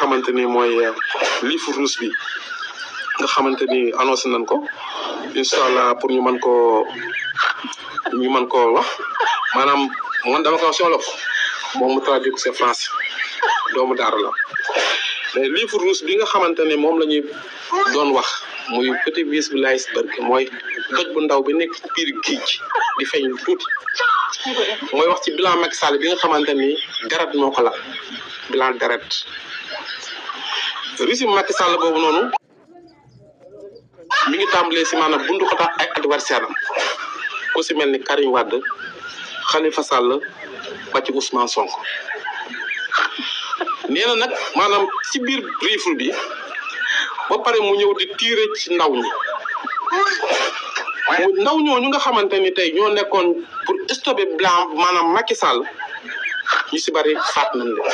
xamante ni mooy livre rouge bi nga xamante ni annoncé nañ ko incha allah pour ñu mën koo wax maanaam man dama ko wax si wolof moom mu traduit ko c'est français doomu daara la mais livre rouge bi nga xamante ne moom la ñuy doon wax muy petit vis bi l'iceberg mooy doj bu ndaw bi nekk ci biir géej di feeñ tuuti mooy wax ci bilan Macky Sall bi nga xamante ni deret moo ko la bilan deret régime Macky Sall boobu noonu mi ngi tàmbalee si maanaam bundu ko tax ay adversaire am ku si mel ni Karim Wade Khalifa Sall ba ci Ousmane Sonko nee na nag maanaam ci biir rifle bi ba pare mu ñëw di tiire ci ndaw ñi ndaw ñooñu nga xamante ni tey ñoo nekkoon pour stopper blanc maanaam Macky Sall ñu si bari faat nañ leen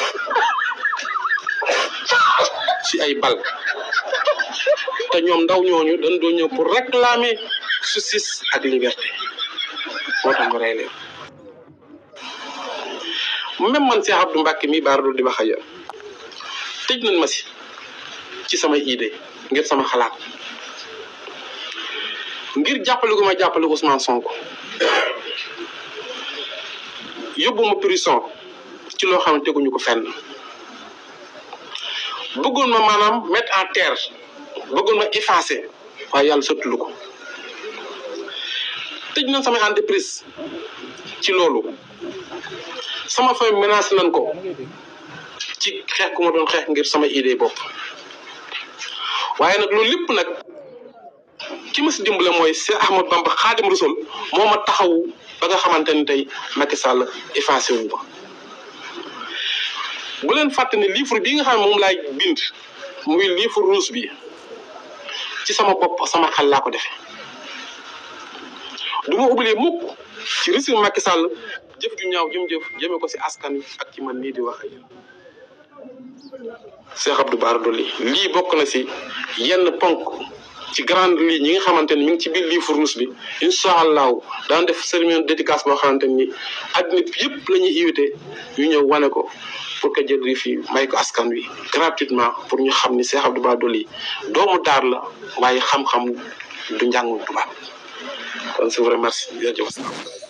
ci ay bal te ñoom ndaw ñooñu dañ doon ñëw pour réclamer justice ak liberté moo tax mu rey leen même man Cheikh Abdou Mbacké mi baaradu di wax ak yow tëj nañ ma si ci samay idée ngir sama xalaat ngir jàppale gu ma jàppale Ousmane Sonko yóbbu ma prison ci loo xam ne teguñu ko fenn bëggoon ma maanaam mettre en terre bëggoon ma effacer waaye yàlla sottulu ko tëj nañ samay entreprise ci loolu sama fay menacé nañ ko ci xeex ku ma doon xeex ngir sama idée bopp waaye nag loolu lépp nag ki ma si dimbale mooy Cheikh Ahmadou Bamba Khadim Rassoul moo ma taxaw ba nga xamante ni tey Macky Sall effacé wu ma bu leen fàtte ne livre bii nga xam ne moom laay bind muy livre rouge bi ci sama bopp sama xel laa ko defee du ma oublier mukk ci régime Macky Sall jëf ju ñaaw jëm jëme ko si askan wi ak ci man nii di wax ak yéen Cheikh Abdou Bara Dolly lii bokk na si yenn ponk ci grande ligne yi nga xamante ni mi ngi ci biir livre rouge bi incha allahu daan def cérémonie dédicace boo xamante ni adduna bi yëpp la ñuy invité ñu ñëw wane ko pour que jël fi may ko askan wi gratuitement pour ñu xam ni Cheikh Abdou Bara Dolly doomu daar la waaye xam-xam du njàngum tubaab kon c'est vrai merci jërëjëf.